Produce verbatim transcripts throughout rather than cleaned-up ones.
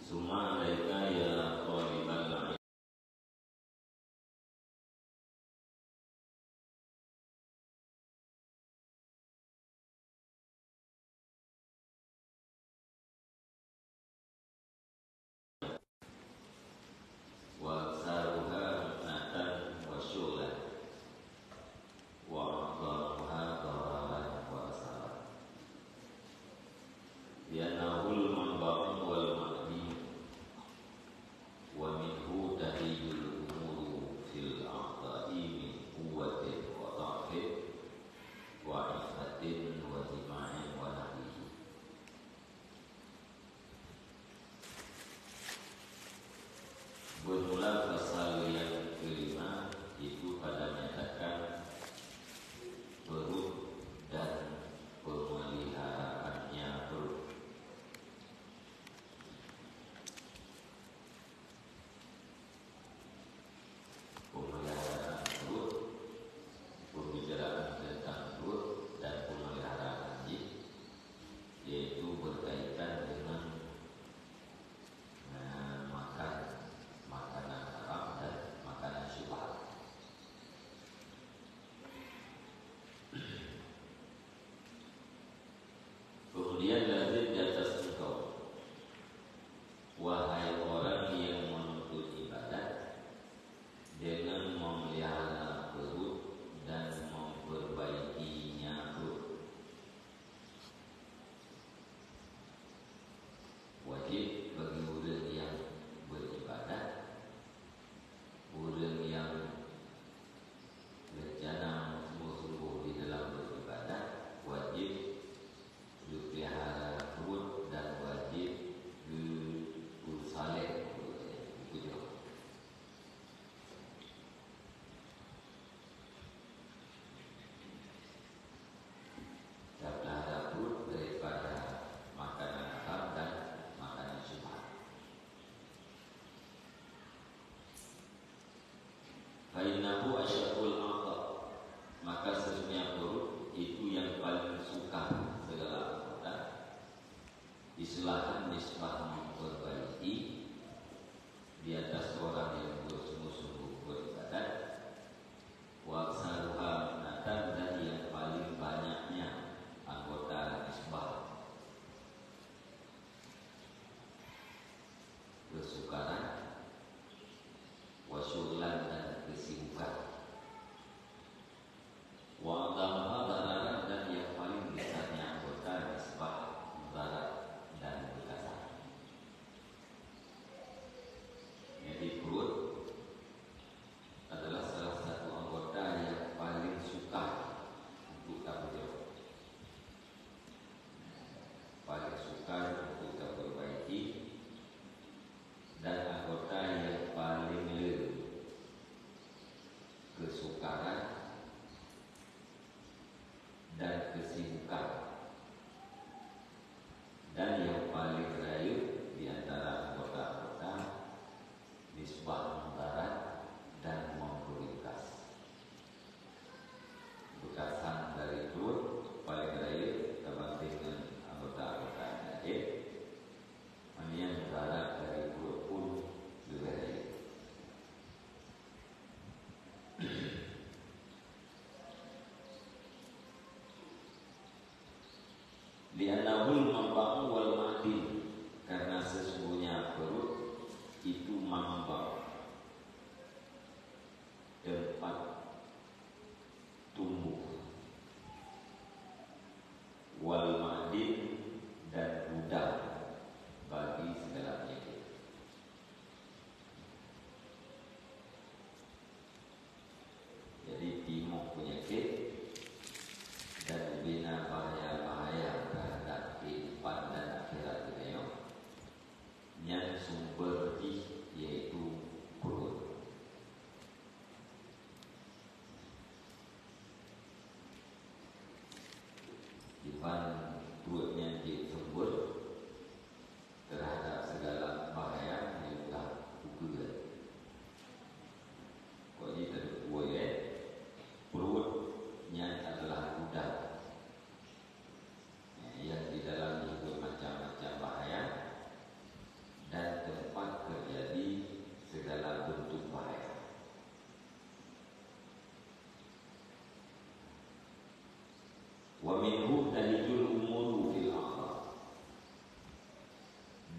Summa alaika ya thalibal ilmi. Wa aktsaruha mihnatan wa syughlan, wa a'dhamuha dararan wa asaran. Li'annahul manba'u wal ma'di,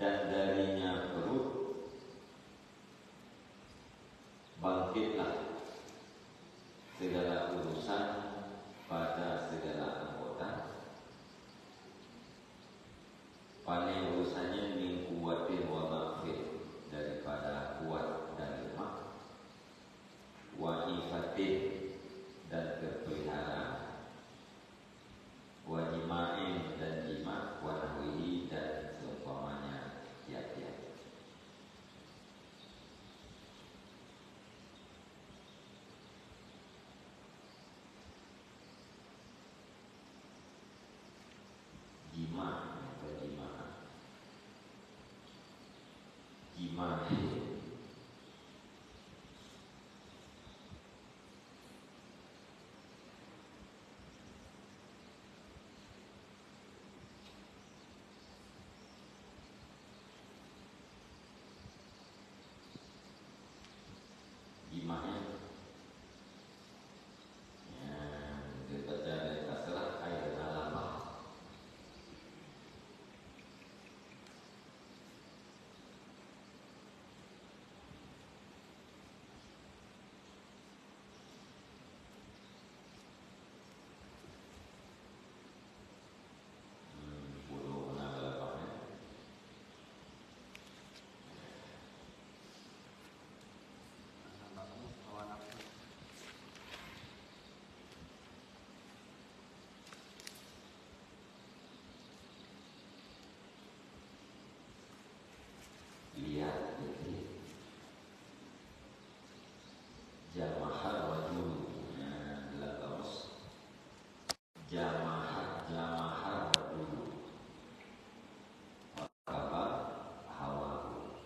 Dan darinya perut, bangkitlah segala urusan pada segala anggota. Pane urusan nyan, min quwwatin wa dha'fin, daripada kuat dan lemah, wa ifatin, dan terpelihara, wa jima'in, dan jima', wa nahwihi, dan seumpamanya tiap-tiap. Jima', apa jima'? Jima'. Jima', ya. Ya, daripada tasalah ayat dalam bah. Lihat, jamaha rajul. Nah, dalam kamus. Jamaha, jamaha rajul. Kaba hawahu.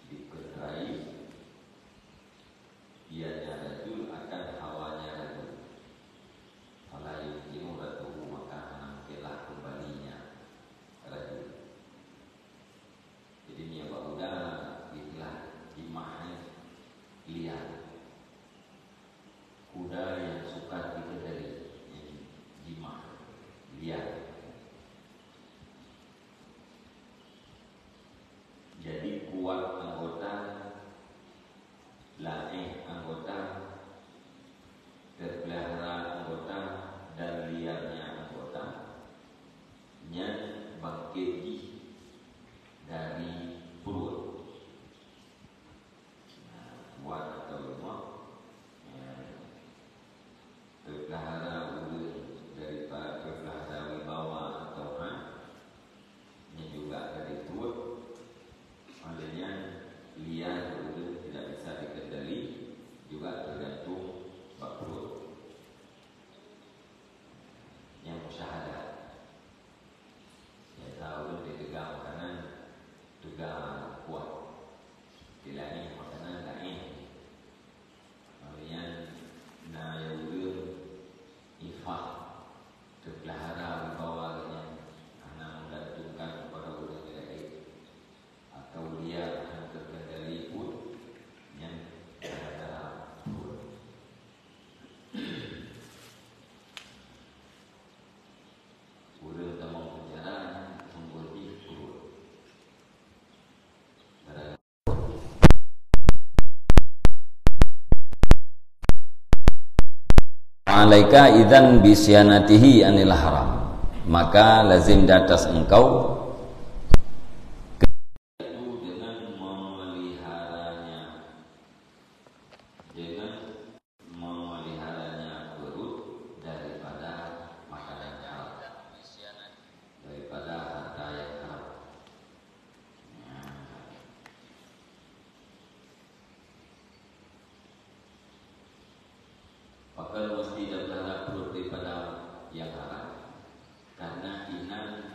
Dikeudai ianya rajul akan hawanya rajul. Fala yumkinu radduhu, maka hana mungkinlah kembalinya rajul. Jadi, nyan bak kuda, istilah jimah, eh, liar. Kuda yang sukar dikendali, yang jimah, liar. Jadi, kuat anggota, laéh anggota, terpelihara anggota, dan liarnya anggota, nyan bangkét jih dari pruet. Nah, kuat atau lemah, ya, terpelihara ureuëng daripada terpelihara wibawa atau han, nyan juga dari pruet. Oleh nyan, liar ureuëng tidak bisa dikendali, juga tergantung bak pruet. Nyang musyahadah. Biasa ureuëng di teuga makanan, teuga kuat. Di laén makanan laén. Kemudian na ya ureuëng ifah, terpelihara wibawa nyan, hana menggantungkan kepada ureuëng laén. Atau liar hana terkendali pun, nyan gara-gara pruet. Ureuëng tamong penjara nyan sungguh jih pruet. Gara-gara alaika idzan bi siyanatihi anil haram. Maka lazim di atas engkau dengan memeliharanya, dengan memeliharanya perut daripada makanan haram, daripada harta yang haram. Ya. Pakon mesti tapelihara pruet daripada nyang haram? Karena inan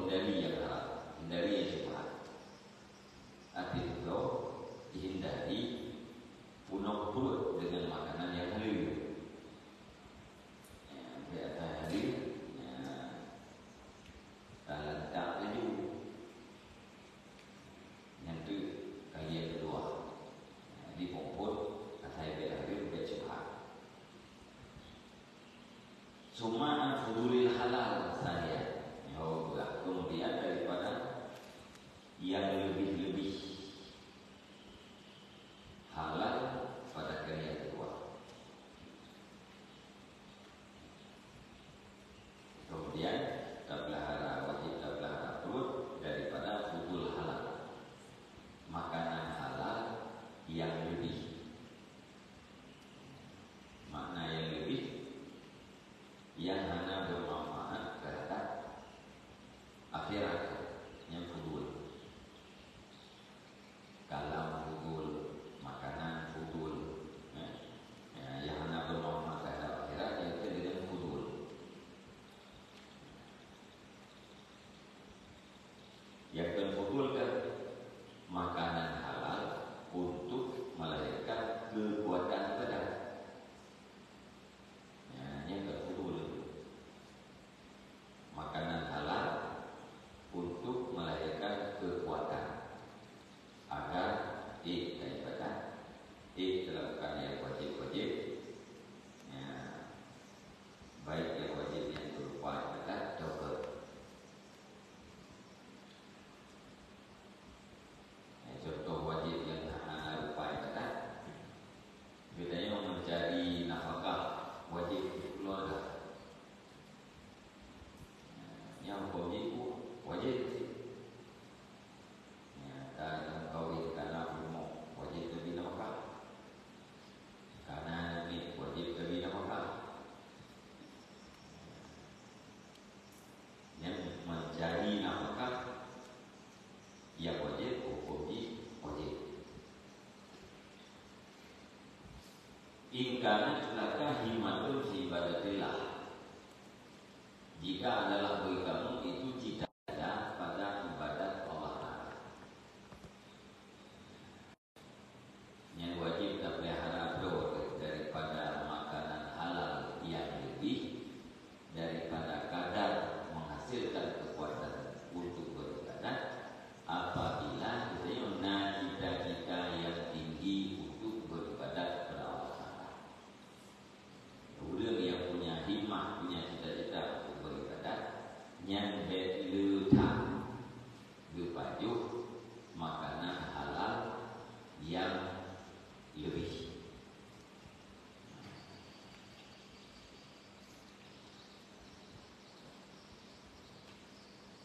hindari nyang haram, hindari nyang syubhat. Arti tu, hindari punong pruet deungon makanan nyang haleue. Ya, bèk asai haleue, ya, talantak laju. Nyan teuk kali nyang keudua. Jadi, phôn-phôn asai bèk haleue, bèk syubhat. Summa an fudulil halal saniyan. Nyoe, keumudian daripada nyang leubeh-leubeh halal pada kali nyang keudua. Keumudian, tapeulahara, wajéb tapeulahara pruet daripada fudul halal. Makanan halal nyang leubeh. Makna nyang leubeh, nyang hana beumanfaat teuhadap akhirat, nyang fudul. Kalam fudul, makanan fudul, eh, ya, nyang hana beumanfaat teuhadap akhirat, nyan keuh fudul. Nyang kheun fudul kan makanan halal untuk melahirkan kekuatan badan. Ya, nyang kheun fudul. Makanan halal untuk melahirkan kekuatan agar ék taibadat, ék talakukan nyang wajéb-wajéb. Ya, baik nyang wajéb nyang berupa ibadat atawa Ya, contoh wajéb nyang hana rupa ibadat. Geutanyoe mencari nafkah wajéb untuk keluarga. Nyang huköm jih wajéb. Nyata nyang kawin kana peurumoh wajéb tabri nafkah. Kana aneuk miet wajéb tabri nafkah. Nyang mencari nafkah nyang wajéb, huköm jih wajéb. In kanat laka himmatun fi ibadatillah, jika adalah bagi kamu itu cita-cita pada ibadat Allah Taala. Nyan wajéb tapeulihara droe daripada makanan halal nyang leubeh daripada kadar menghasilkan kekuatan untuk beribadat, apabila geutanyoe na cita-cita nyang tinggi untuk beribadat kepada Allah Taala. Ureuëng nyang punya himmah, punya cita-cita untuk beribadat, nyan bék le that geupajoh makanan halal nyang leubeh.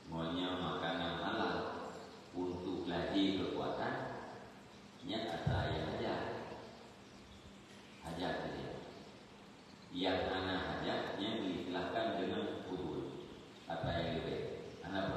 Meunyoe makanan halal untuk lahé keukuatan, nyan atra nyang hajat. Hajat saja. Nyang hana hajat, nyan diistilahkan deungon fudul, atra nyang leubeh. Hana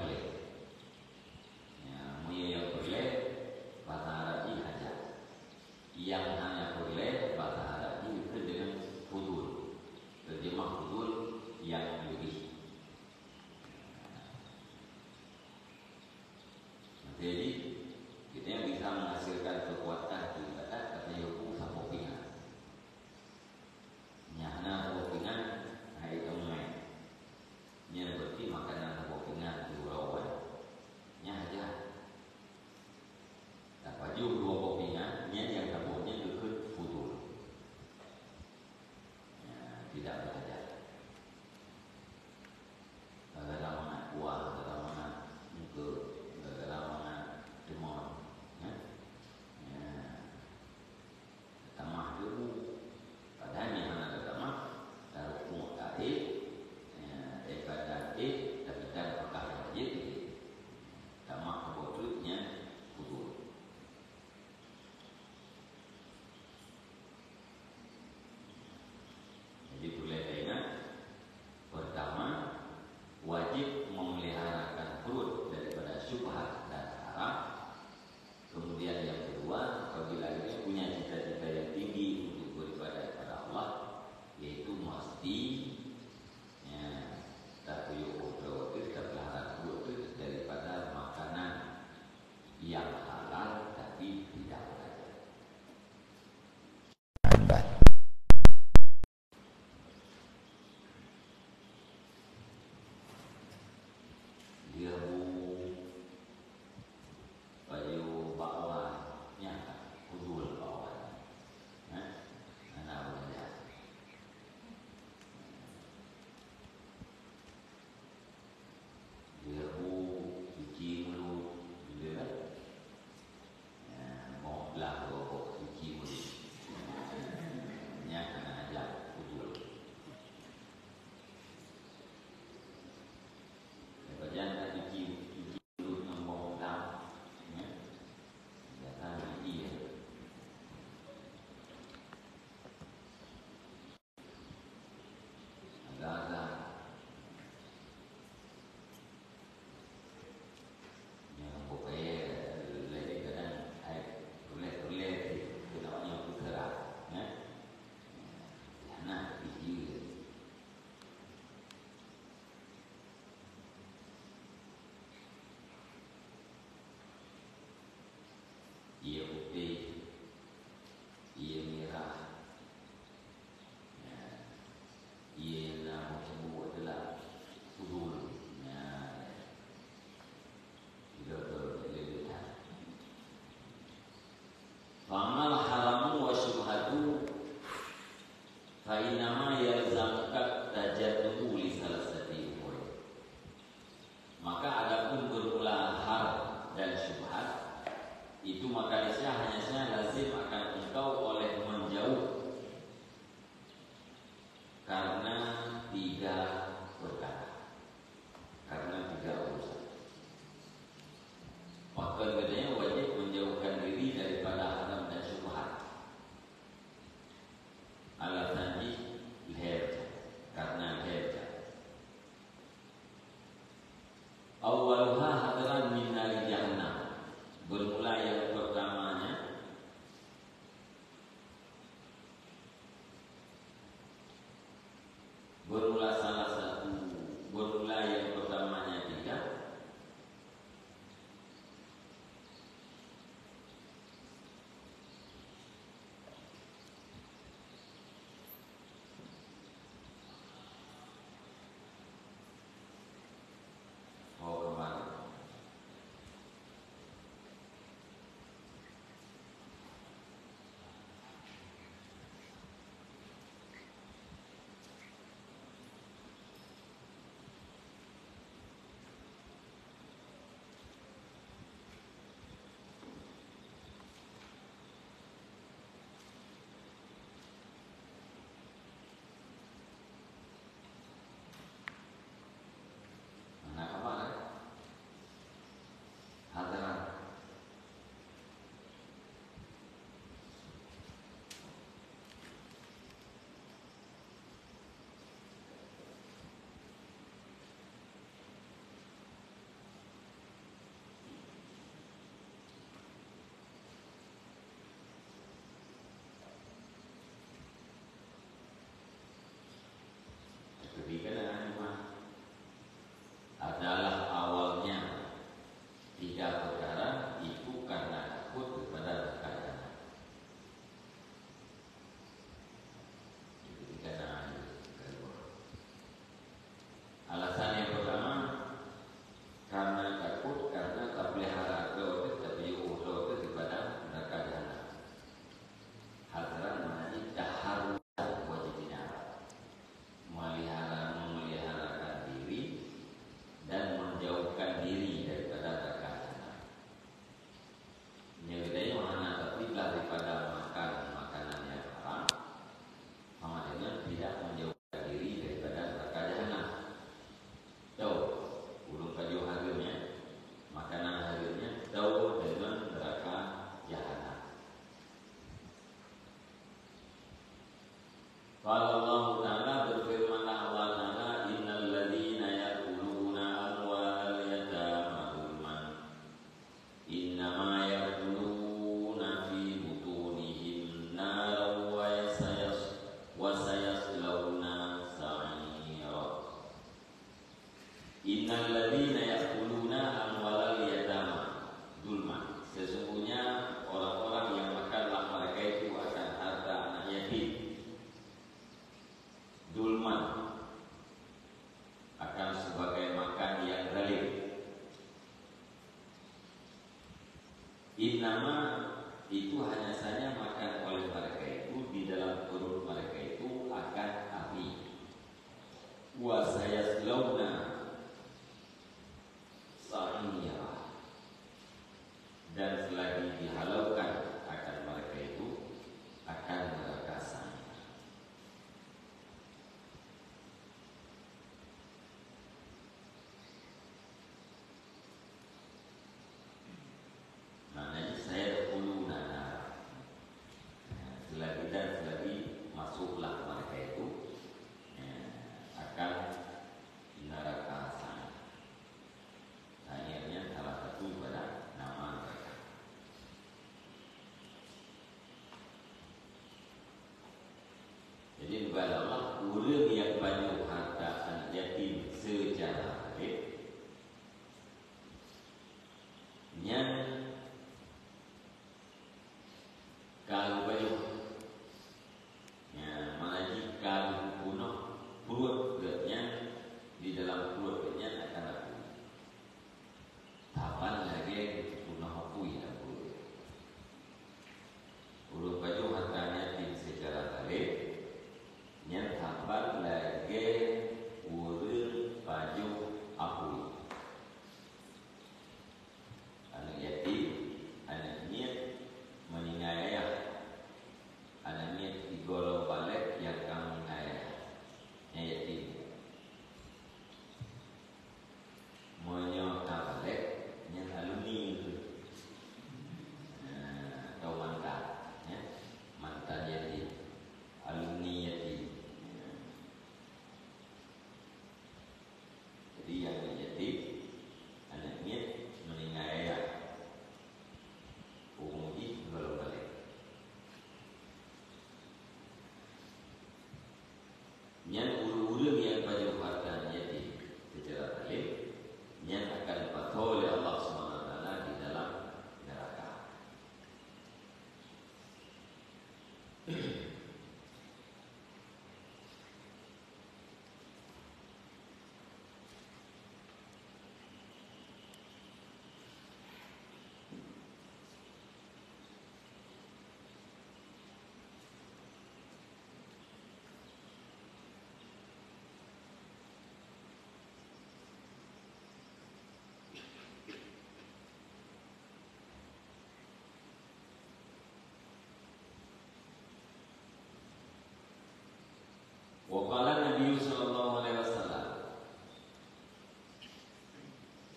Awwaluha hadran min nari jahannam. Bermula yang pertamanya, bermula salah satu, bermula yang pertamanya tiga. Oh, kembali. Mana kabar, eh? Hadarat. Tapi kan adalah adalah awalnya tiga perkara itu karena takut kepada neraka jahanam. Jadi, karena alasan yang pertama, karena takut, karena tapelihara droe teuh, tapiôh droe teuh daripada neraka jahanam. Hadran maknanya taharus, wajib dina. Melihara, memeliharakan diri dan menjauhkan diri daripada neraka jahanam. Nyang geutanyoe hana tapeulah daripada makan makanan yang haram, sama dengan tidak menjauhkan diri daripada neraka jahanam. Tau, ulôn pajoh hareuem nyan, makanan hareuem nyan tau dengan neraka jahanam. Qala Allahu Ta'ala, berfirmanlah Allah Ta'ala, "Innal ladzina ya'kuluna amwalal yatama zulman, innama ya'kuluna fi butunihim naran wa sayas-, wa sayaslawna sa'ira." Innal ladzina ya'kuluna amwalal yatama zulman. Sesungguhnya orang-orang yang makanlah mereka itu akan harta anak yatim zulman, akan sebagai makan yang zalim. Innama itu hanya saja makan oleh mereka itu di dalam perut mereka itu akan api. Wa sayaslawna,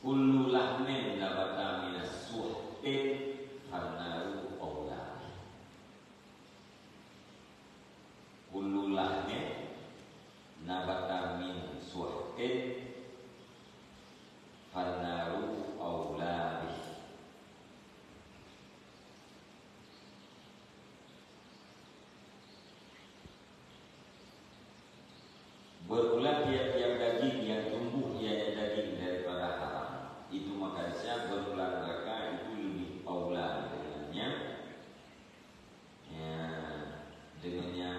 Kullu lahmin nabata minas suhtin fannaru aula bih. Kullu lahmin nabata min suhtin fannaru aula bih. Bermula tiap-tiap daging yang tumbuh ianya daging daripada haram, itu maka niscaya bermula neraka itu lebih aula dengannya, ya, dengannya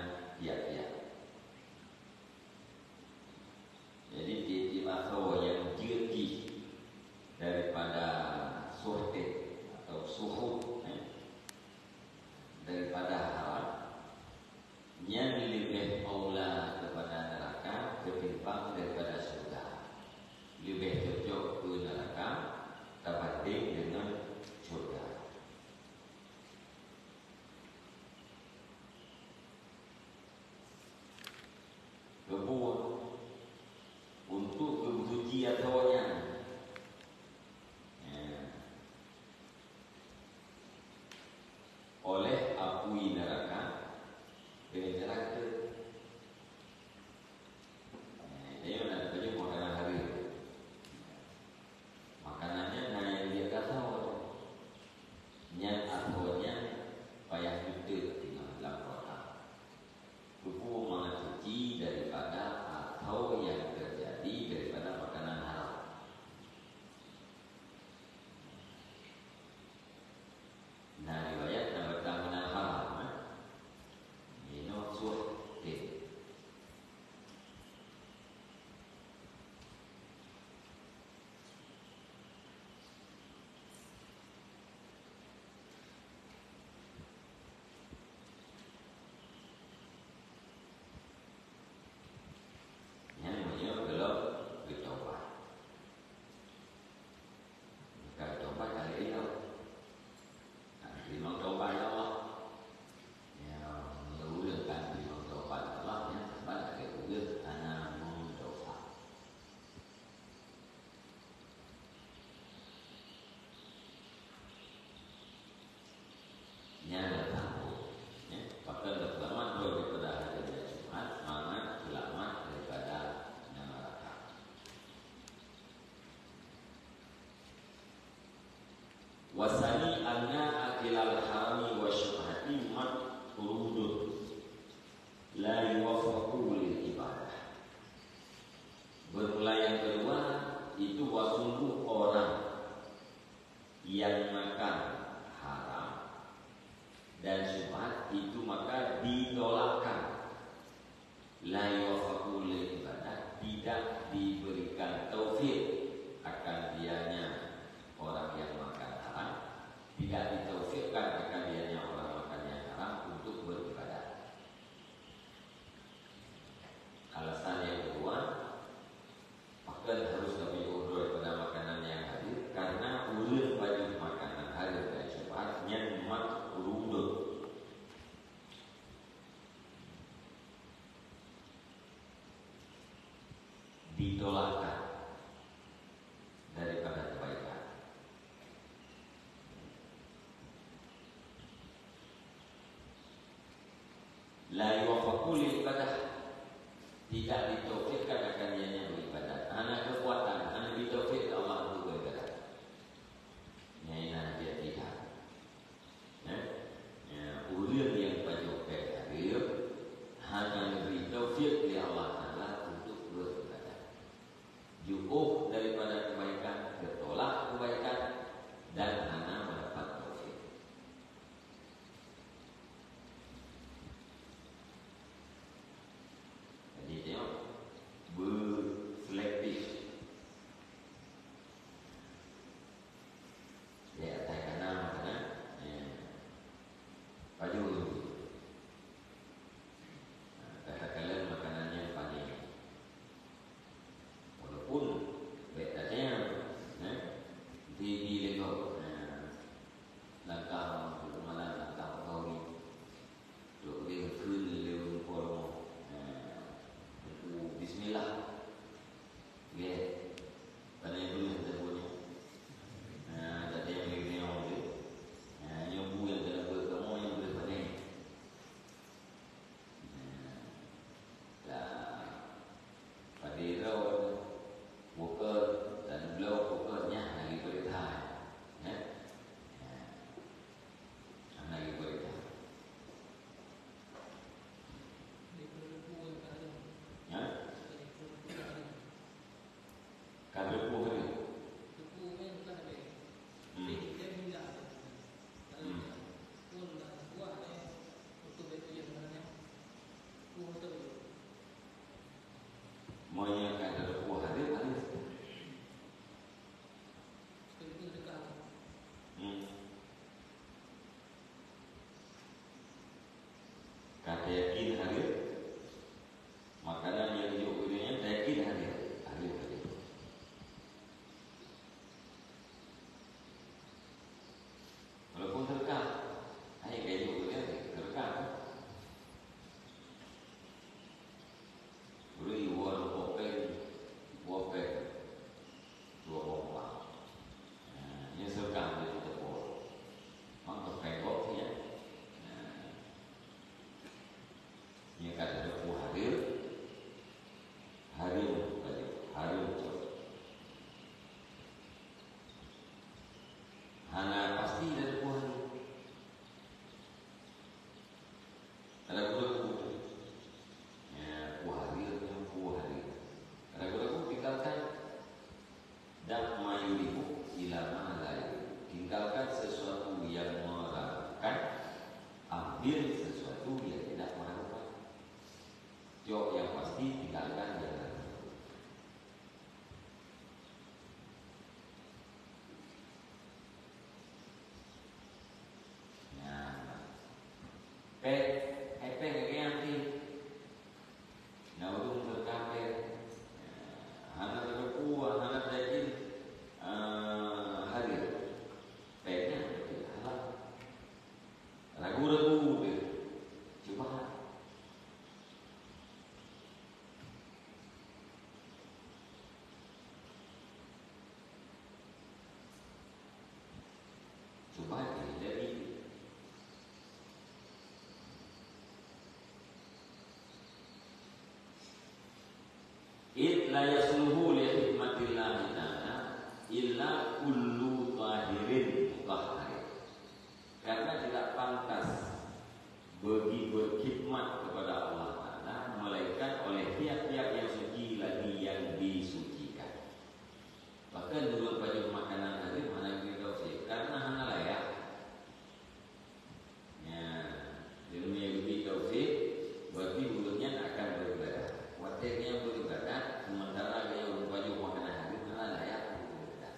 tiap-tiap. Jadi, tiap-tiap asoe nyang jeuet jih daripada suhtin atau suhut, eh, daripada haram, nyan leubeh aula keupada neuraka keutimbang daripada syeuruga. Leubeh cocok keu neuraka tabandeng deungon syeuruga. Geubuet untuk geubeusuci asoe nyan, ya, oleh apui neuraka deungon cara geuteuk. Ya, jadi, na teupeujeuet makanan hareuem. Makanan nyan na nyang jeuet keu asoe. Nyan asoe nyan payah geuteuk lam neuraka. Keupeue? Mangat suci daripada asoe nyang teujadi daripada makanan haram. Na riwayat na meunan haram, eh? Minum suhtin. Nyan meunyoe gohlom geutobat. Ka geutobat ka lheueh ilong. Ka teurimong tobat lé Allah. Ya, meunyoe ureueng ka teurimong tobat lé Allah, nyan sabab lagèe ureueng hana meudosa. Nyan adalah tanggung. Ya, pakon seulamat droe daripada hari raya Jumat, mangat seulamat daripada neuraka. Wasani anna akilal harami wa syubhati matrudun la yuwaffaqu lil ibadah. Bermula yang kedua, itu sungguh orang yang makan haram dan syubhat itu maka ditolakkan. La yuwaffaqu lil ibadah, tidak diberikan taufik akan dianya orang yang makan haram, tidak ditaufikkan akan Hana pasti dari Tuhan. Ada guru-guru. Ya, kuah dia, kuah dia. Ada guru-guru tinggalkan. Da'ma yuribuk ila ma la yuribuk. Tinggalkan sesuatu yang meragukan, ambil sesuatu yang tidak meragukan. Jawab yang pasti, tinggalkan yang ragu. Nah, pèng, hai pèng lagèe nyan pih. Na ureueng teuka pèng. Hana teupeue, hana teuyakin, eh, hareuem. Pèng nyan halal. Ragu-ragu deh. Cuba. Cuba deh, jadi. Id la yasluhu li khidmatillahi ta'ala illa kullu tahirin mutahharin. Karena tidak pantas bagi berkhidmat kepada Allah Ta'ala, melainkan oleh tiap-tiap yang suci lagi yang disucikan. Bahkan dulu pajoh makanan tadi mana kita usik, karena hana layak. Ya, ilmu yang lebih taufik, berarti ulun nyan akan beribadah. Watèe nyan beribadah, sementara nyan ulun pajoh makanan tadi, hana layak beribadah.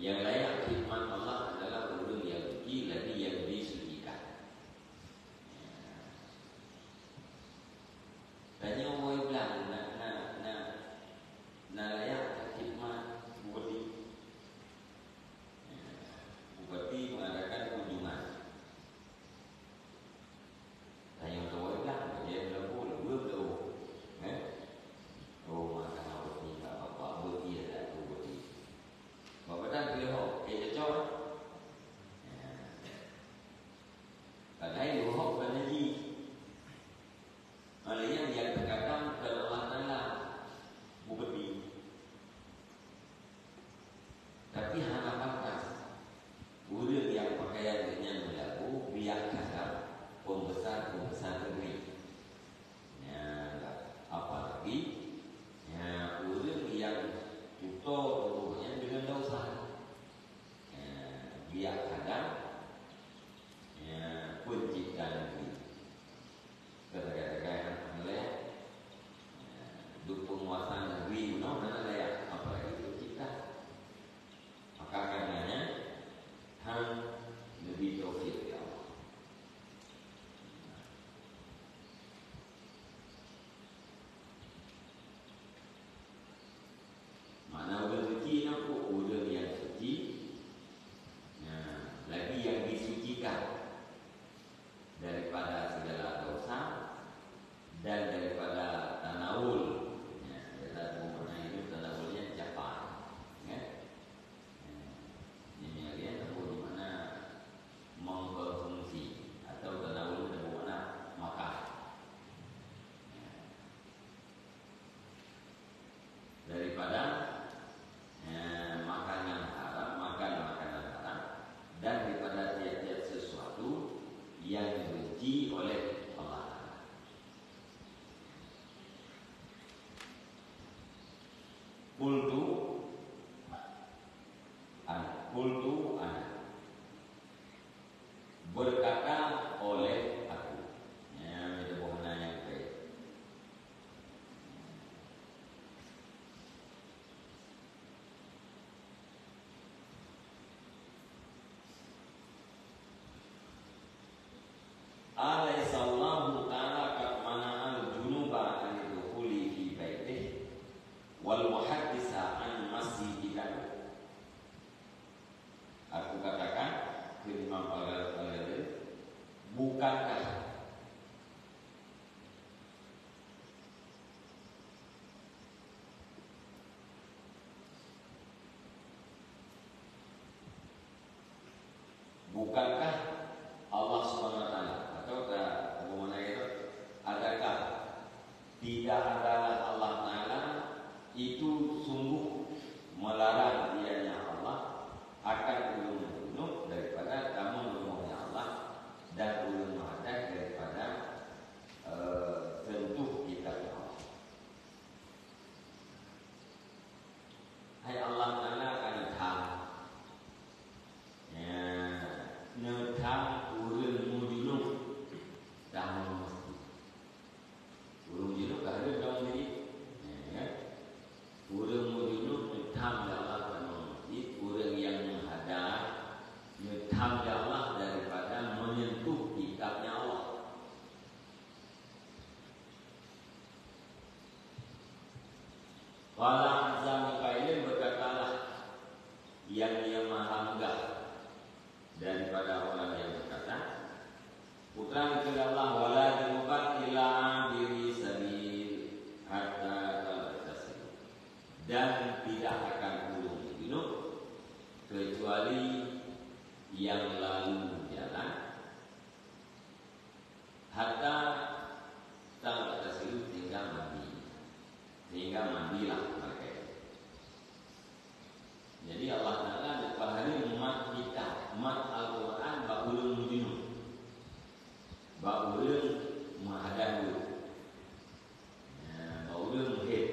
Yang layak khidmat Allah adalah ureueng yang suci, lagi yang disucikan. Tanyoe woe blang na, na, na, na layak khidmat bupati. Bupati mengadakan kunjungan. Tanyoe woe blang, dia belum, belum, belum. Eh? Oh, maka harus minta bapak berdia dah tu bupati. Bapak dah boleh ho, eh, cocok. Ya. Padahai dua ho bukan haji. Malah yang, yang terkadang bukan Allah Ta'ala bupati. Tapi hana pantas ureueng nyang pakaian geuhnyan meulagu biak kadang pembesar-pembesar negeri. Nyan, apalagi, nyan, ureueng nyang tutoe tuboh nyan deungon desya. Nyan, biak kadang, nyan, pencipta negeri. Keu sagai-sagai hana layak. Duek peunguasa negeri bunoe hana layak, apalagi pencipta. Maka karenanya, han neubi taufik lé Allah. Makna ureueng suci nyan peue? Ureueng nyang suci, nah, lagi nyang disucikan daripada segala dosa dan daripada tanawul. Ya, kita tahu makna hidup tanawul nyan capai. Ya. Ya. Ini yang dia tahu di mana mengkonsumsi atau tanawul itu bermakna makan. Ya. Daripada, eh, makanan haram, makan makanan haram, dan daripada tiap-tiap sesuatu yang dibenci oleh Allah Ta'ala. Qultu ana, qultu ana. Berkata oleh aku. Ya, itu bukan yang baik. Alaysa Allahu Ta'ala qad mana'al junuba an dukhuli fi baitihi wal muhaddisa an massi lahu? Aku katakan keu Imam Al-Ghazali, bukankah, bukankah Allah Subhanahu wa Ta'ala, atau ta-, bagaimana itu, adakah tidak adalah Allah Ta'ala itu sungguh melarang, ianya Allah, Hai Allah Taala ka neutham. Ya, neutham ureuëng meujunub tamong masjid. Ureuëng meujunub ka hareuem tamong masjid. Ya, kan? Ureuëng meujunub neutham lé Allah tamong masjid. Ureuëng nyang meuhada neutham lé Allah daripada menyentuh kitabnya Allah. Qala Azza min qailin, berkatalah Yang Maha Meugah daripada orang yang berkata, Putra keu Allah, wala junuban illa abiri sabil hatta taghtasilu. Dan tidak akan ureuëng junub kecuali yang lalu jalan, hatta taghtasilu, sehingga mandi. Sehingga mandilah mereka itu. Jadi Allah Taala neupeuhareuem mat kitab, mat Al-Quran bak ureuëng meujunub, bak ureuëng meuhada, ya, bak ureuëng meuhét.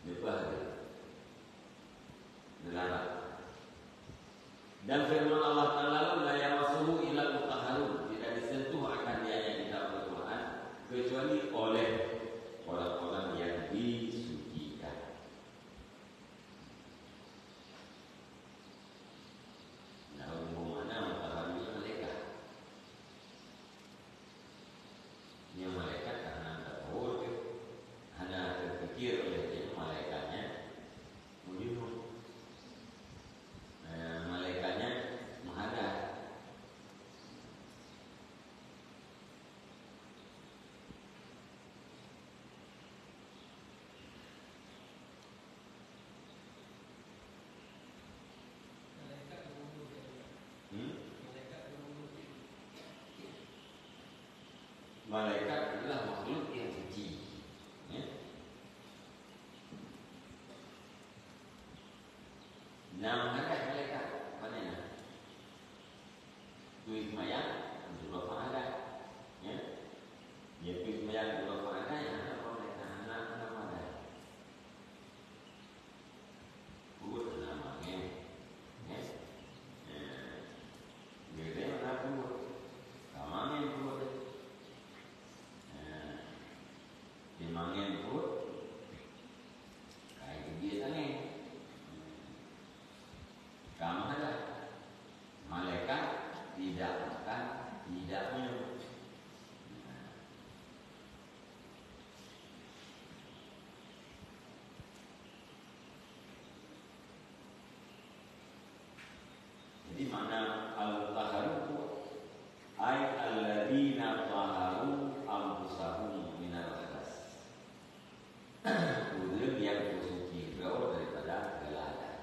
Neupeuhareuem. Dilarang. Dan firman Allah Taala, "La yamassuhu illal mutahharun," tidak disentuh akan dia, yang kitab Al-Quran, kecuali oleh orang-orang yang disucikan. Nah, hubungan mana mutahharun dengan malaikat? Nyan malaikat ka hana teutohor, hana teupikir oleh nyan malaikat nyan meujunub. Eh, malaikat nyan meuhada. Hmm? Malaikat adalah makhluk yang suci. Ya. Nah, malaikat, malaikat, mana? Tui seumayang, untuk rafa' hadas. Ya. Ya, tui seumayang, untuk rafa' hadas, ya, apa malaikat? Anak, anak hadas. Pruet hana mangén. Ya. Ya. Geude hana pruet. Ka mangén pruet. Ya. Di mangén pruet. Kai keubiet angén. Ka meuhada. Malaikat tidak makan, tidak minum. Jadi, makna al-mutahharun tu, ai alladzina tahharu anfusahum minal hadas. Ureuëng nyang beusuci droe daripada segala hadas.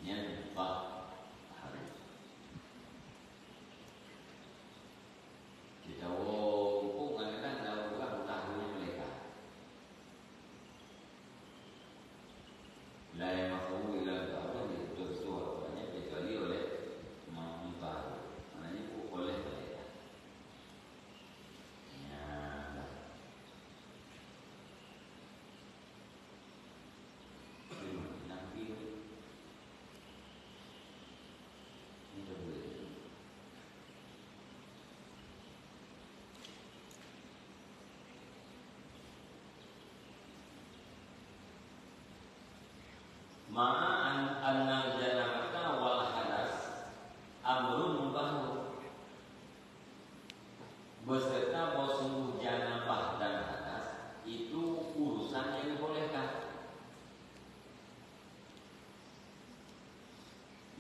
Nyan mutahharun. Kita woe muphom kadang-kadang dalam ureuëng mutahharun malaikat. La yamassuhu illa, apa, disentuh-sentuh apa nyan kecuali oleh ma-, mutahharun. Maknanya, oleh malaikat. Ya, dah. Terima kasih. Ini dah boleh. Ma'a an-, annal janabata wal hadas amrun mubahun. Beserta bahwa sungguh janabah dan hadas itu urusan yang dibolehkan.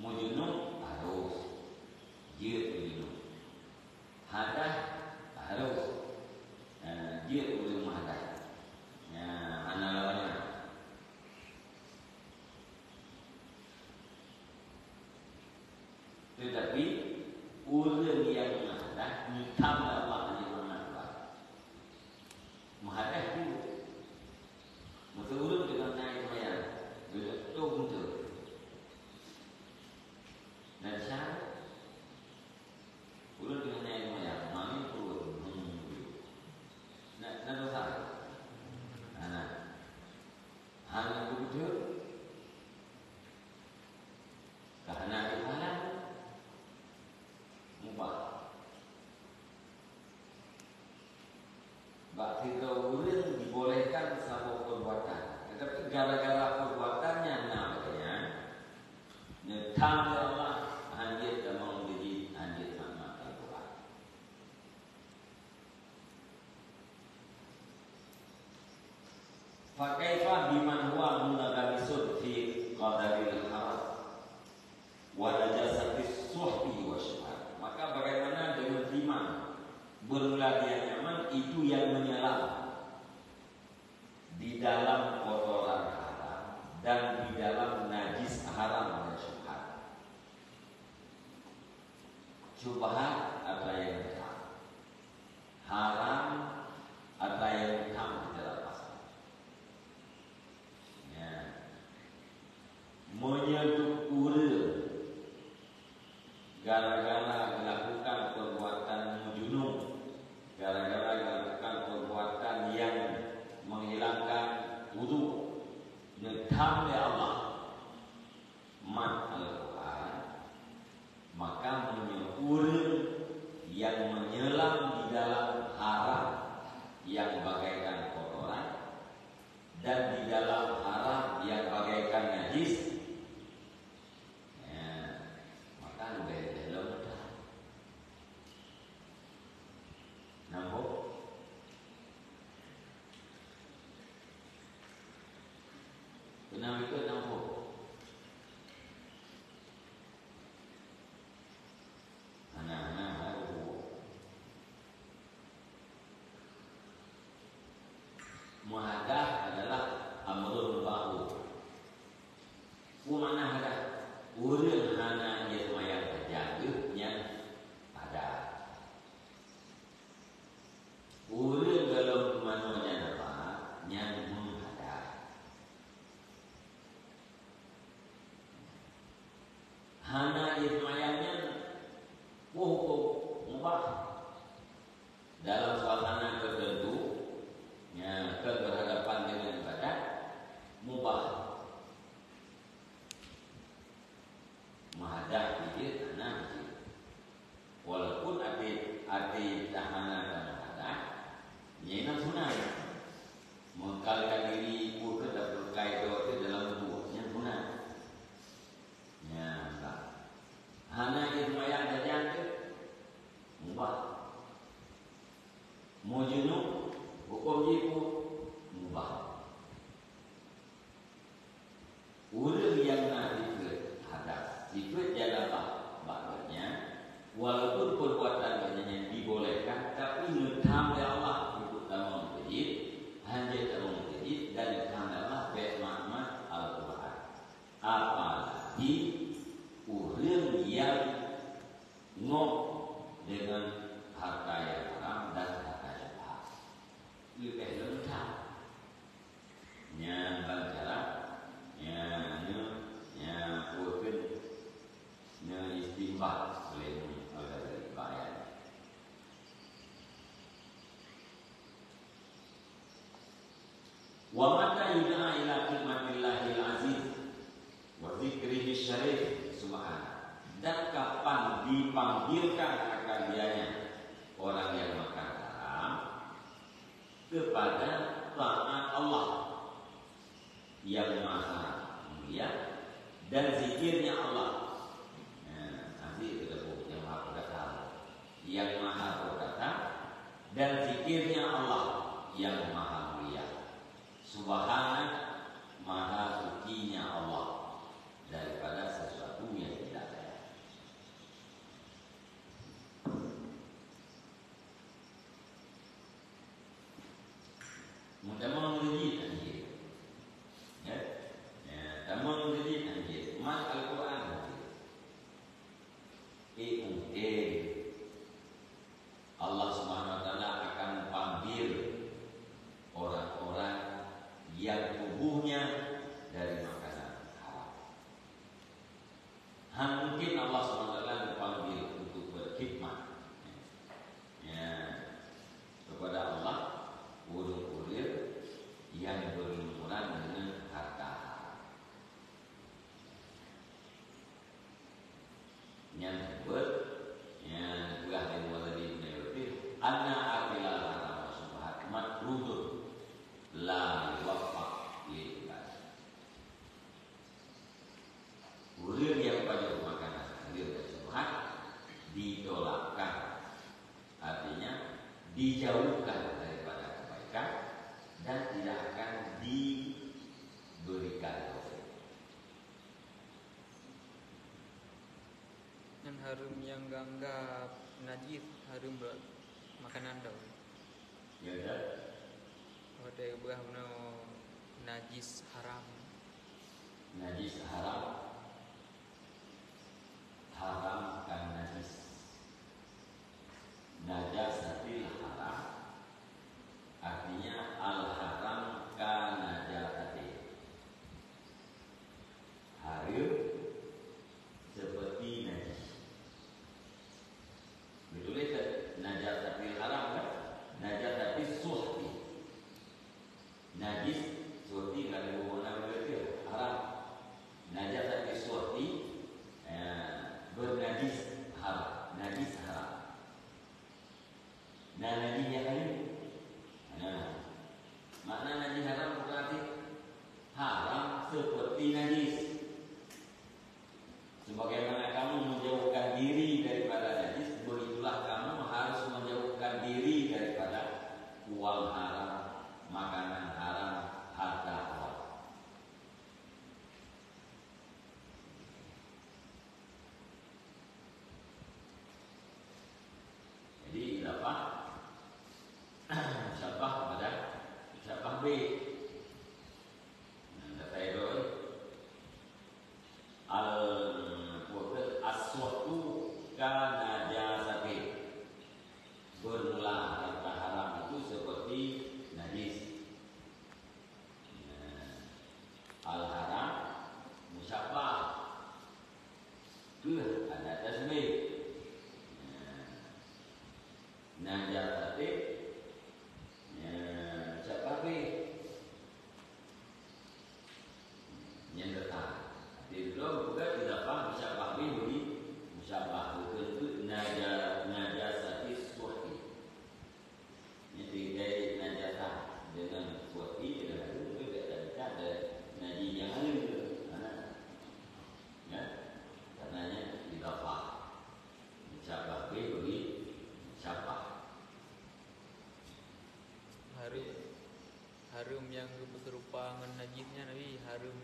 Meujunub harus, jeuet meujunub. Hadas harus, eh, jeuet ureuëng meuhadas. Ya, hana lawan nyan. Teutapi, ureuëng nyang meuhadas, meutam lé Allah, hana mangat. Meuhadas tu. Meuteurun deungon nyan seumayang, beutôi beutôi. Dan syarat, ureuëng deungon nyan seumayang, mami peuruet, hmm. Na, na dosa? Hana. Hana beutôi. Gara-gara perbuatan nyang na lagèe nyan, neutham lé Allah, hanjeuet tamong teujieb, hanjeuet mat-mat Al-Qur'an. Fa kaifa biman huwa munghamisun fi qadaril haram wa najasatis suhti wa syubhat. Maka bagaimana dengan biman, bermula dia nyaman, itu yang menyelam di dalam kotoran haram dan di dalam najis haram dan syubhat. Syubhat atra nyang tam. Haram atra nyang tam kita lepas. Ya. Meunyoe ureuëng gara-gara melakukan perbuatan meujunub, gara-gara melakukan perbuatan yang menghilangkan wudu, neutham lé Allah mat Al-Qur'an, maka meunyoe ureuëng yang menyelam di dalam haram yang bagaikan kotoran dan di dalam haram yang bagaikan najis, ya, maka leubeh-leubeh lom that. Nampak? Pernah ikut nampak? Hana, hana, hana. Meuhadah adalah amrun ma'ruf. Peue makna hadah? Ureuëng hana ie seumayang sajan geuh nyan hadah. Ureuëng golom pumanö janabah nyan meuhadah. Hana ie seumayang nyan, peue hukôm? Mubah. Dalam suasana tertentu, ya, keu berhadapan dengan ibadat, mubah. Meuhadah jih hana jih. Walaupun até, até tahana dan meuhadah, nyan sunat. Meukalkan diri, peue keu dapur kai, dalam wudu, nyan sunat. Nyan lah. Hana ie seumayang sajan teuh, mubah. Meujunub, hukôm jih peue? Mubah. Ureuëng nyang na sifeuet hadas, sifeuet janabah bak gobnyan, walaupun perbuatan gobnyan nyan dibolehkan, tapi neutham lé Allah untuk tamong meuseujid, hanjeuet tamong meuseujid, dan neutham lé Allah bék mat-mat Al-Qur'an. Apalagi ureuëng nyang ngob dengan harta yang haram dan harta syubhat. Leubeh lom that. Nyan ban cara, nyan, nyan, nyan, peue kheun, nyan istinbat oleh Imam Al-Ghazali bak ayat nyan. Wa mata yud'a ila khidmatillahil aziz wa zikrihi syarif subhanahu. Dan kapan dipanggilkan akan dianya orang yang makan haram kepada taat Allah yang maha mulia dan zikirnya Allah. Nah, nanti kita yang maha perkasa, yang maha perkasa dan zikirnya Allah yang maha mulia. Subhana, maha sucinya Allah daripada sesuatu yang tidak ada. Meutamong reujeuk anjir. Ya. Ya, tamong reujeuk anjir. Mat Al-Quran anjir. Eh, mungkin Allah Subhanahu wa Taala akan panggil orang-orang yang tubuhnya dari makanan haram. Han mungkin Allah Subhanahu wa Taala geupanggil untuk berkhidmat, ya, kepada Allah ureuëng-ureuëng yang berlumuran dengan harta. Nyan buet, nyan peugah lé Muhammad bin Abdul Latif, "Anna akilal haram wa syubhat matrudun la yuwaffaq lil ibad." dijauhkan daripada kebaikan dan tidak akan diberikan taufik. Nyan hareuem nyang geuanggab najis hareuem rot makanan tau. Ya, ya. Watèe geupeugah bunoe najis haram. Najis haram. Haram kan najis. Najasatil haram, artinya al-haram ka najasati. Hareuem seperti najis. Beutôi kan? Najasatil haram kan? Najasatis suhti. Najis suhti kan ada makna beutôi haram. Najasatis suhti, eh, bernajis haram. Najis haram. Nah, najis nyang laén. Nah, makna najis haram berarti haram seperti najis. Sebagaimana kamu menjauhkan diri daripada najis, begitulah kamu harus menjauhkan diri daripada uang haram, makanan haram, harta haram. Jadi, idafah musyabah kepada musyabah bih. Nah, idafah itu, eh. Al, as-suhtu ka najasati. Bermula harta haram itu seperti najis. Nah, al-haram musyabah. Keuh ada tasbih. Nah, najasati, ya, musyabah bih. Nyang keuta. Di lom bukan idafah musyabah bih bagi musyabah, bukan tu naja-, najasati suhti. Jadi, dari najasah dengan suhti, dengan harum, itu tidak bisa ada najis yang lain tu. Ha. Ya? Karenanya idafah. Musyabah bih bagi musyabah. Hareuem, hareuem nyang geupeuserupa ngon najis nyan, Nabi, hareuem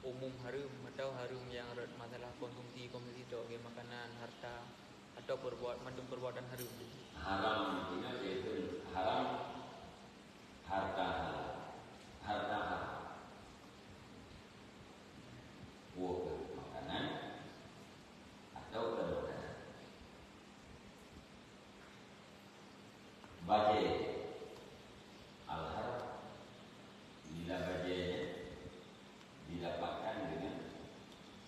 umum hareuem atau hareuem nyang rot masalah konsumsi, konsumsi tok, kayak makanan, harta, atau perbuat, mandum perbuatan hareuem. Haram, intinya yaitu haram, harta haram, harta haram. Buah makanan atau bukan makanan. Bajée al-haram, bila bajée nyan didapatkan dengan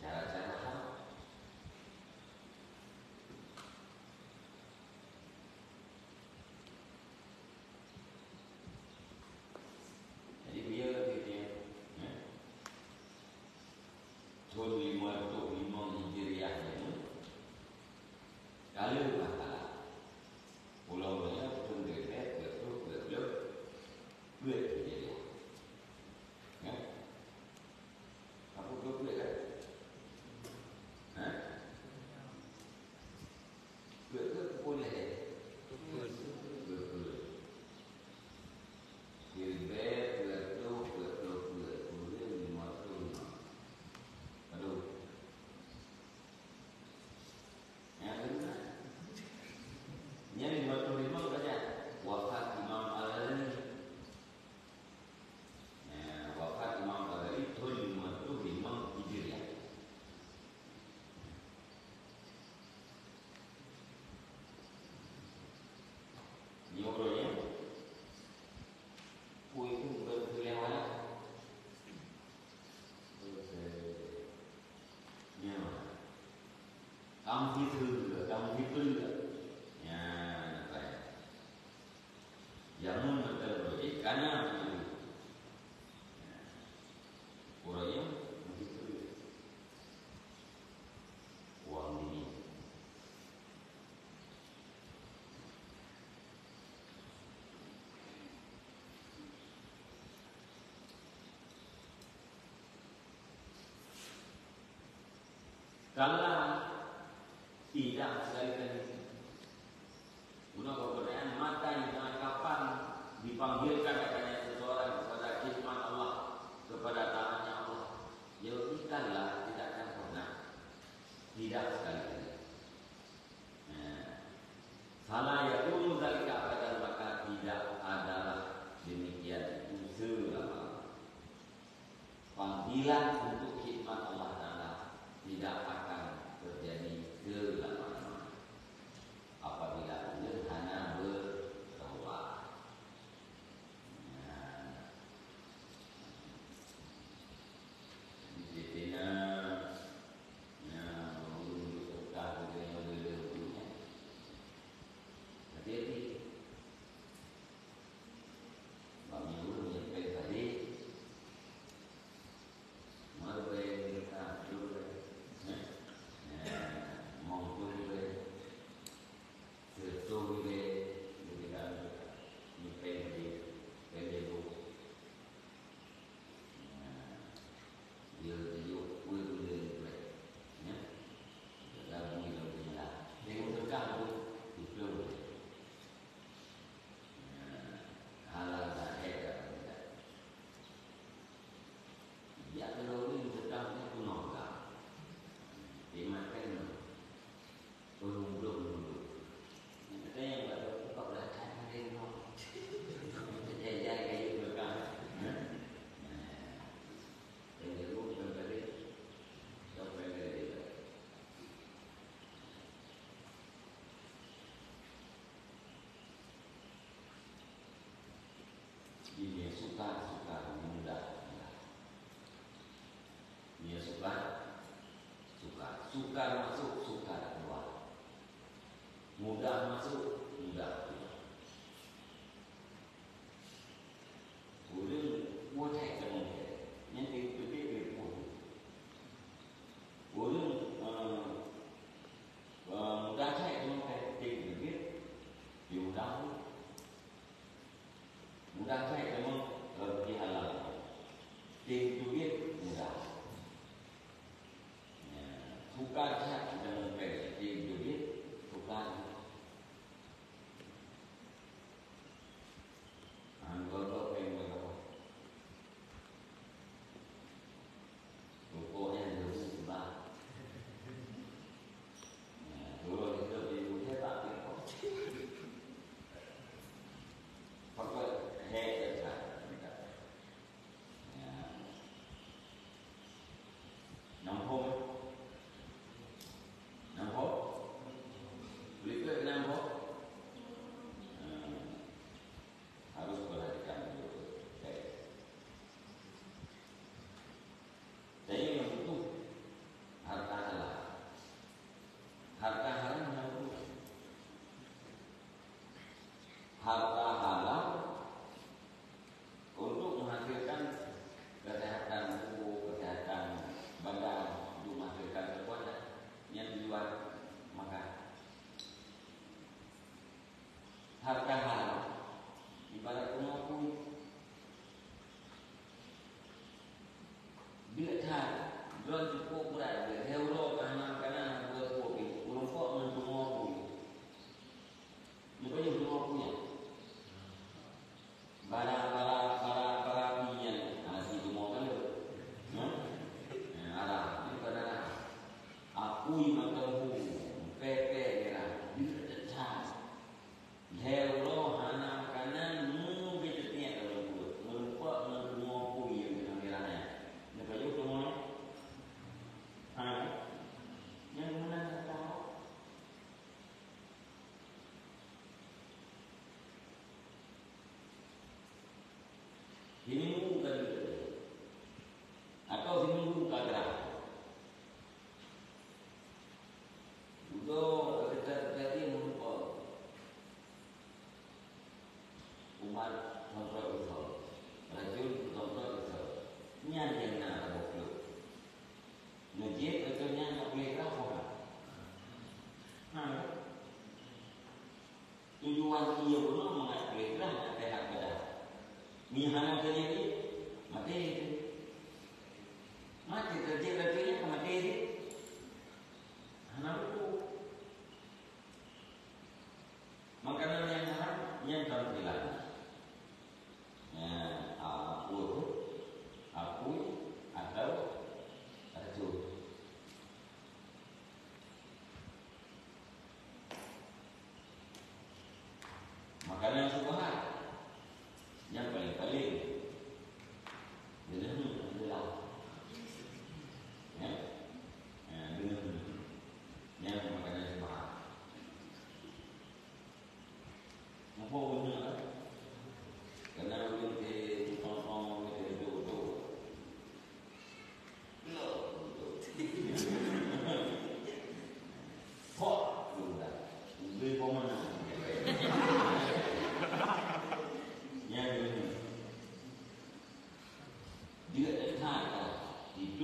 cara-cara haram. Jadi, dia, dia, dia, ya. Thôn limong reutôh limong Hijriah nyoe, ka lheueh masalah. Pulo nyoe thôn ribèe peuet ploh peuet ploh peuet Hijriah. Ya? Apa peuet ploh peuet kan? Ha? Peuet ploh peuet lhèe. Peuet ploh. Ribèe peuet ploh peuet ploh peuet, kemudian lima puluh lima. Aduh. Nyang keuna. Nyang lima puluh lima saja. Wafat Imam Al-Ghazali. Nah, wafat Imam Ghazali thôn lima puluh lima Hijriah. Nyoe uroe nyoe, peue kheueh beukeulewat? Nyoe. Kamoe siteue, kamoe siteue. Nyan, apa ya? Jameun mantong lagèe kana begitu. Uroe nyoe begitu. Uang dunia. Kalla, tidak sekali-kali. Guna pertanyaan, mata yang Niat untuk khidmat Allah Taala tidak akan terjadi selama-lamanya apabila ulun hana bertaubat. Nah, jadi, tina, nah, ulun untuk sedekah, untuk yang boleh, untuk yang. Hati-hati. Bak meunyoe ureueng nyang péng tadi, meureubée, meureubée, eh? Eh, mong tu reubée, seureutôh reubée, reubée ka reubée. Nyoe péng tadi, péng lhèe boh. Nah, dia tunjuk pue tu dia reubée. Ya? Lagu yang dia lah. Tengok dekat tu, tu. Nah, halal dah, eh, dah, dah. Ya, kalau ni sedang ni, tu nonggang. Dia makan, tu lumpuh, lumpuh. Yang kata yang tak ada, buka belakang dia, no. Jajan kayu belakang. Nah. Yang dulu, yang tadi, yang tadi. Ini sukar, sukar, mudah, mudah. Ini sukar, sukar. Sukar masuk, sukar keluar. Mudah masuk, mudah keluar. Ureueng mudah teumong, nyan teubiet, teubiet. Ureueng, eh, eh, mudah that teumong, teubiet, teubiet. Mudah. Mudah that teumong, rezeki halal. Teubiet mudah. Ya, sukar that teumong, teubiet, sukar. Hana gob-gob péng berapa? Rukok nyan dua ribu sebelas. Ya, turun itu di Aceh tak ada rukok. Pokok hebat. Ya. Nam phôn? Nam phôn? Berikut nam phôn? Hmm. Harus perhatikan betul. Baik. Saya yang butuh harta halal. Harta haram hana butuh. Harta halal untuk menghasilkan kesehatan tubuh, kesehatan badan, untuk menghasilkan kekuatan yang di luar makan. Harta haram ibarat rumoh apui. Deuk that, droe cukôp brat, lhèe uroe ka hana makanan, hana buet apui, meurumpok ngon rumoh apui. Neupajoh rumoh apui nyan. Bara, bara, bara, bara apui nyan, hana si rumoh ka lheueh. Hah? Nah, arah, nyan bukan arah. Apui mantong hu, pèpè mirah, deuk that. Lhèe uroe hana makanan, meunyoe bit teutiek lam pruet, meurumpok ngon rumoh apui nyang teungoh mirah nyan. Neupajoh rumoh nyan? Ha?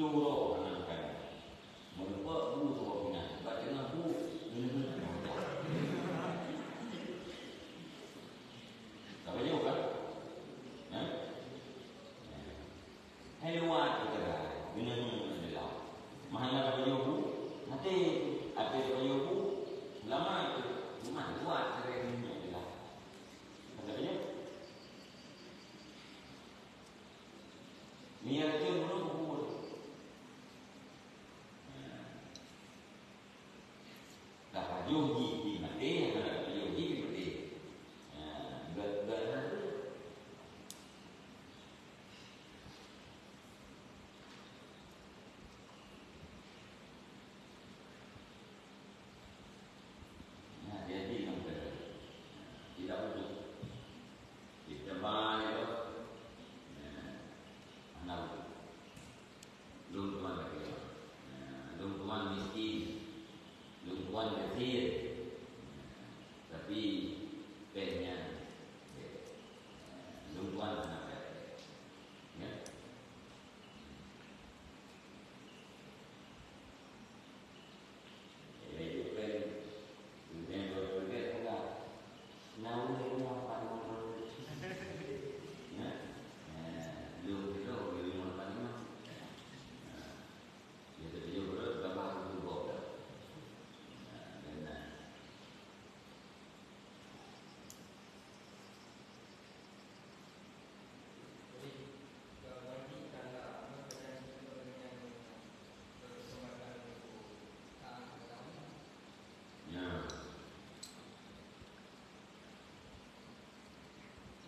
Uroe hana makan. Meurumpok bu saboh pinah. Bak teungoh bu, nyoe-nyoe. Ka pajoh kan? Ha? Hai luwa tu kira. Nyoe-nyoe adalah. Mah hana ka pajoh bu, maté. Até ka pajoh bu, lama itu. Cuma luwa kira nyoe adalah. Ka pajoh? Minyak racun bunoe bukon. Nah, tapajoh jih pih maté, hana tapajoh jih pih maté. Nah, bukan, bukan hana tu. Nah, jadi nang kena. Tidak butuh. Kita bayar. Nah, hana butuh. Lôn tuan lagèe nyan. Nah, lôn tuan miskin. Lôn tuan gasien. Nah, tapi péng nyan, nah, lôn tuan hana péng. Ya. Ya.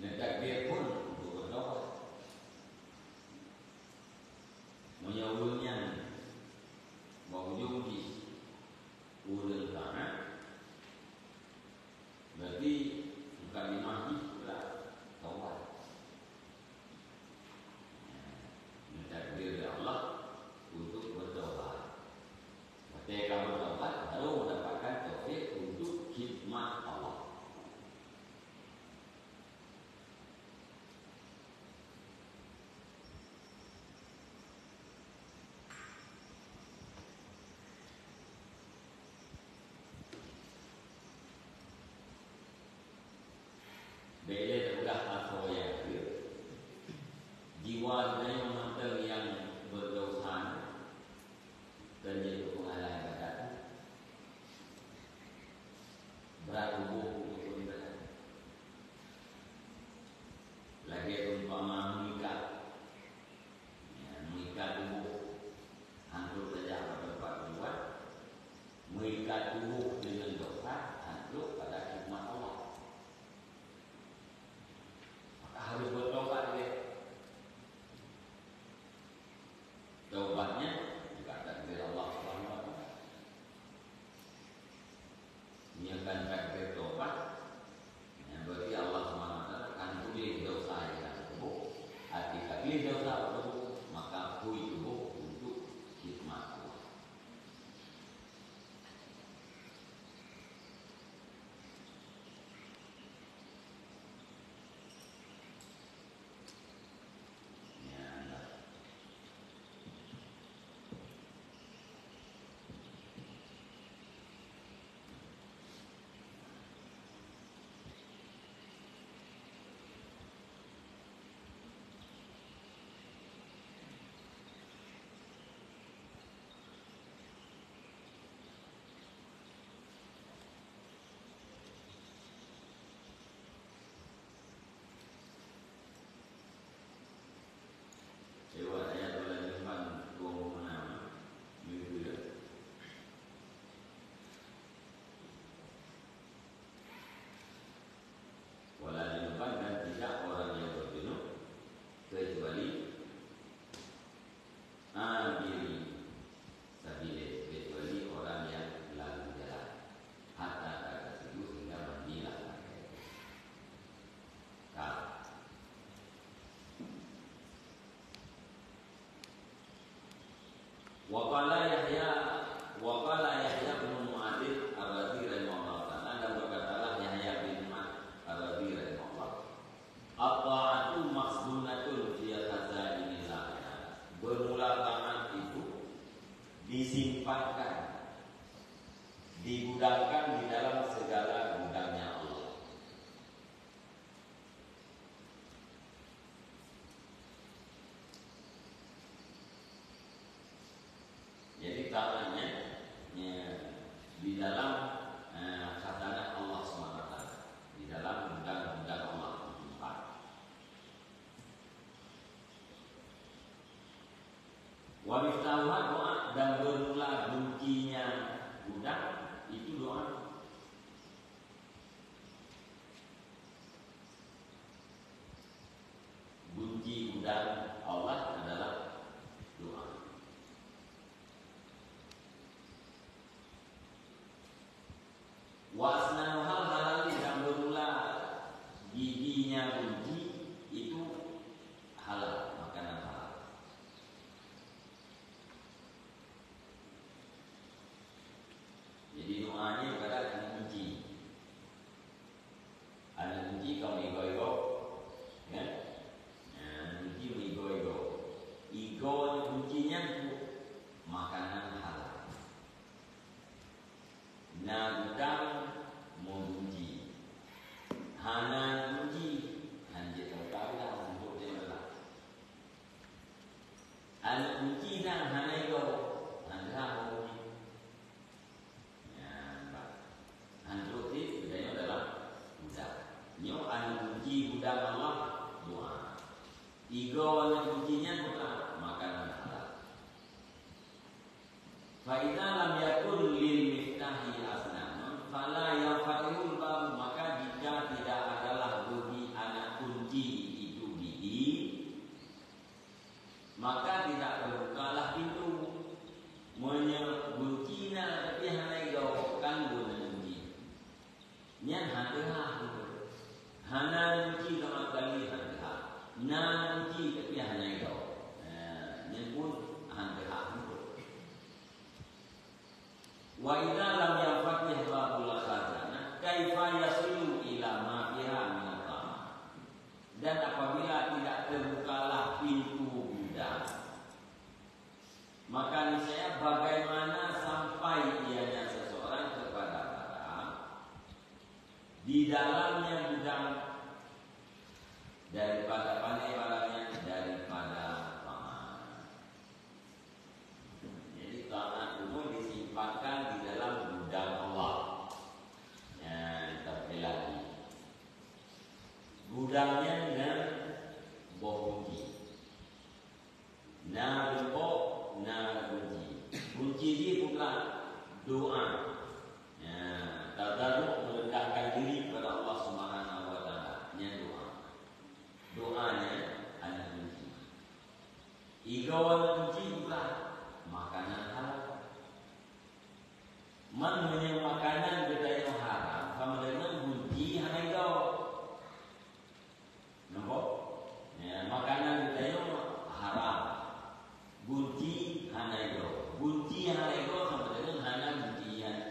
Neutakdir phon untuk bertobat. Meunyoe ureueng nyan bak ujong jih ureueng taat, berarti mukadimah jih adalah taubat. Neutakdir lé Allah untuk bertaubat. Watèe ka bertaubat, baru mendapatkan taufik untuk khidmat Allah. Bèk lé teupeugah asoe nyang jeuet. Jiwa geutanyoe mantong nyang beudesya, kon jeuet keu peungalan ibadat. Brat tuboh untuk ibadat. Lagèe umpama meuikat. Ya, meuikat tuboh, han trok tajak bak teumpat tujuan. Meuikat tuboh deungon dosa, han trok pada khidmat Allah. Maka harus bertobat dia. Taubat nyan juga takdir Allah Subhanahu wa Taala. Meunyoe kan takdir taubat, nyan berarti Allah Subhanahu wa Taala akan tuléh dosa nyang ka teuboh. Até ka tuléh dosa nyang ka teuboh, maka phui tuboh untuk khidmat Allah. Nyan lah. Lewat ayat dua belas depan, dua puluh enam, minggu ya. Wala junuban, dan tidak orang yang berjunub, kecuali abiri sabilin, kecuali orang yang lalu jalan. Hatta taghtasilu, sehingga mandilah mereka itu. Ka. Wa qala Yahya, wa qala Yahya bin Mu'adz Ar-Razi rahimahullah ta'ala, dan berkatalah Yahya bin Mu'adz Ar-Razi rahimahullah, "At-ta'atu makhzunatun fi khazainillah." Bermula taat itu Disimpankan, digudangkan di dalam segala gudangnya Allah. Jadi, tangannya, ya, di dalam, eh, khazanah Allah Subhanahu wa Taala, di dalam gudang-gudang Allah disimpan. Wa miftahuha doa, dan bermula kuncinya gudang itu doa. Kunci gudang Allah adalah doa. Wa asnanuhal halal, dan bermula giginya kunci itu halal, makanan halal. Jadi, doa ni ibarat kunci. Aneuk kunci ka meuigoe-igoe, ya? Nah, aneuk kunci meuigoe-igoe. Igoe aneuk kunci nyan keu makanan halal. Na gudang meugunci. Hana kunci, hanjeuet teuka beulah, hanjeuet teuka beulah. Aneuk kunci na hana igoe, hana meugunci. Nyan, bah. Hanjeuet teuka beulah dalam gudang. Nyoe aneuk kunci gudang Allah, doa. Igoe aneuk kunci nyan bukan makanan halal. Fa idza lam yakun lil miftahi asnanun, fala yanfatihul bab, maka jika tidak adalah bagi aneuk kunci itu gigi, maka tidak terbukalah pintu. Meunyoe gunci na, tapi hana igoe, kan guna gunci. Nyan han teuhah. Hana gunci sama sekali, han teuhah. Na gunci tapi hana igoe. Nah, nyan pun han teuhah. Wa idza lam yanfatih babul khazanah, kaifa yasilu ila ma fiha minat thaman? Dan apabila tidak terbukalah pintu gudang, maka niscaya bagaimana sampai ianya seseorang kepada barang di dalamnya gudang daripada pandai barangnya daripada paman. Jadi, taat itu disimpankan di dalam gudang Allah. Ya, tapi lagi. Gudangnya dengan boh kunci. Na geumpok, na gunci. Gunci jih bukan doa. Ya, tadaruk merendahkan diri kepada Allah Subhanahu wa Taala. Nyan doa. Doa nyan aneuk gunci. Igoe aneuk gunci bukan makanan halal. Man meunyoe makanan geutanyoe haram, sama deungon gunci hana igoe. Nampak? Ya, makanan geutanyoe haram. Gunci hana igoe. Gunci hana igoe sama deungon hana gunci, hana,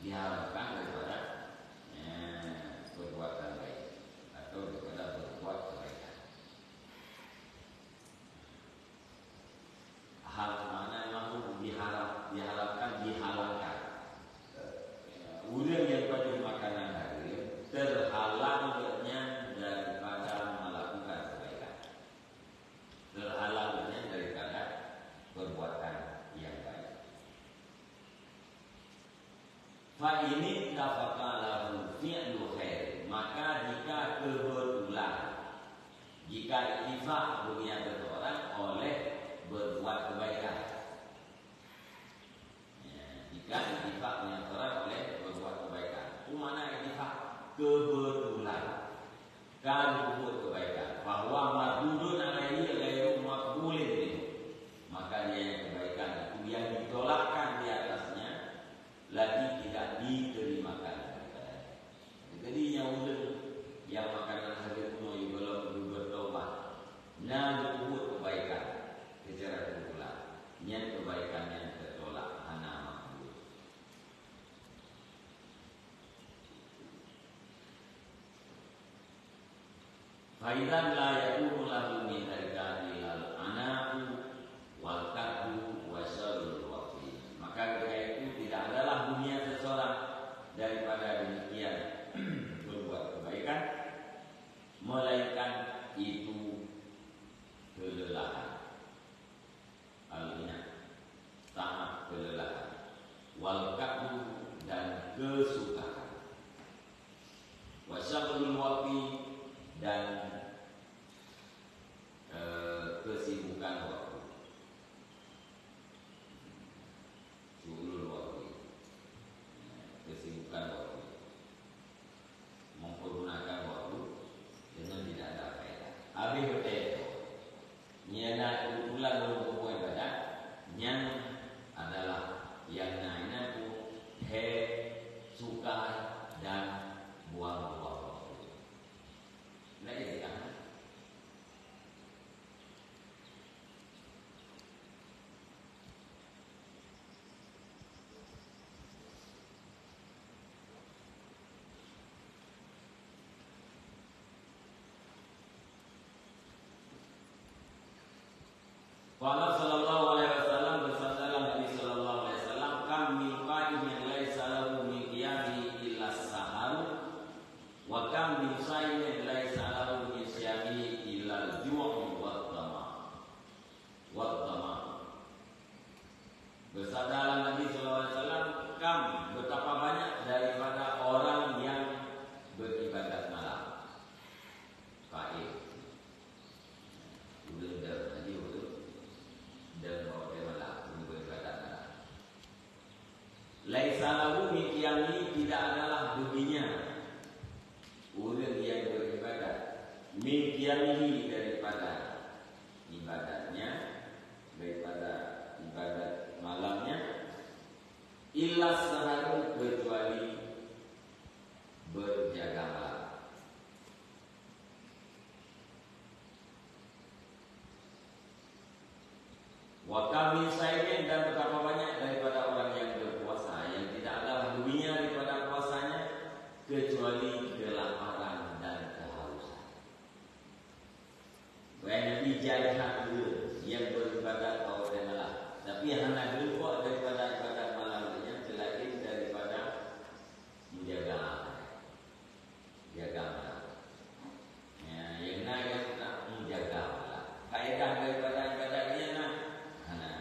diharamkan daripada, eh, perbuatan baik atau daripada berbuat kebaikan. Hal mana yang diharap, diharapkan, dihalangkan. Eh, ureuëng nyang pajoh makanan hareuem, terhalang geuh nyan daripada melakukan kebaikan. Terhalang geuh nyan daripada perbuatan yang baik. Fa ini tafaqa lahu fi'lu khair, maka jika kebetulan, jika ittifaq dunia seseorang oleh berbuat kebaikan. Ya, jika ittifaq dunia seseorang oleh berbuat kebaikan. Itu makna ittifaq, kebetulan. Kan berbuat kebaikan, bahwa mardudun alaihi ghairu maqbulin minhu. Maka dia yang kebaikan itu yang ditolakkan di atasnya, lagi tidak diterimakan daripadanya. Jadi, nyang ulun yang makanan hareuem nyoe, golom bertobat, na berbuat kebaikan secara kebetulan, nyan kebaikan nyang tertolak, hana makbul. Faidzan la yakunu lahu min dzalika illal ana'u wal kadhu wa syaghlul waqti. Maka ketika itu tidak adalah dunia seseorang daripada demikian berbuat kebaikan, melainkan itu kelelahan. Al-ghina, sangat kelelahan. Wal kadhu, dan kesukaan. Wa syaghlul waqti, dan, eh, kesibukan waktu. Syughlul waqti. Kesibukan waktu. Mempergunakan waktu dengan tidak ada faedah. Habis beutôi. Nyan na kebetulan lôn peubuet ibadat, nyan adalah nyang na inan pun he suka dan buang-buang waktu. Nah, jadi kan? Qala sallallahu alaihi wasallam, bersabdalah Nabi sallallahu alaihi wasallam, "Kam min qaimin laisa lahu min qiyamihi illa saharu, wa kam min shaimin laisa lahu min siyamihi illa al-ju'u wa dhama." Wa dhama. Bersabdalah Nabi sallallahu alaihi wasallam, "Kam, betapa banyak daripada orang yang beribadat malam." Qaim. Ureuëng deuh, jadi ureuëng deuh bak watée malam, ureuëng beribadat malam. Laisa lahu min qiyamihi, tidak adalah baginya ureuëng yang beribadat, min qiyamihi, daripada ibadatnya, daripada ibadat malamnya, illa saharu, kecuali berjaga malam. Wa kam min shaimin, dan betapa banyak daripada orang yang berpuasa yang tidak ada hulunya daripada puasanya kecuali kelaparan dan kehausan. Bukan Nabi jahat dulu yang beribadat bak watée malam, tapi hana geupok daripada ibadat malam nyan selain daripada menjaga, jaga malam. Ya, yang na yang nak menjaga malam. Faedah daripada ibadat nyan na, hana.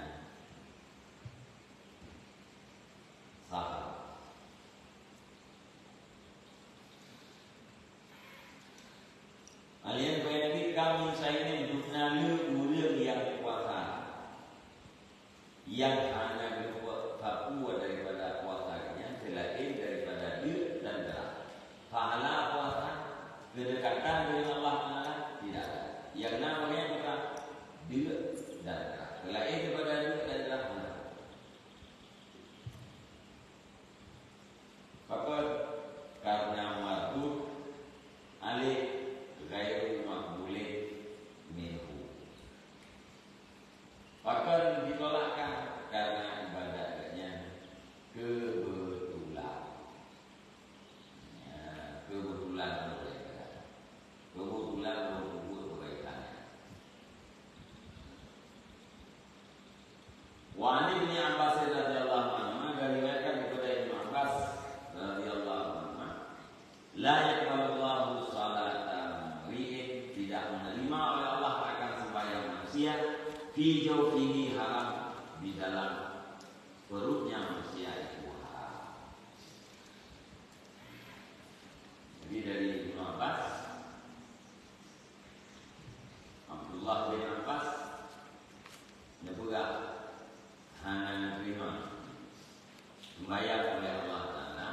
Seumayang oleh Allah Taala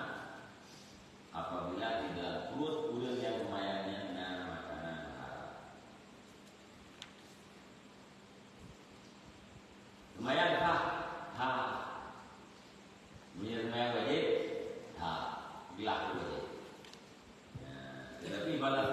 apabila di dalam pruet ureuëng nyang seumayang nyan na makanan haram. Seumayang sah? Sah. Meunyoe seumayang wajéb? Sah. Glah wajéb. Nah, tetapi bala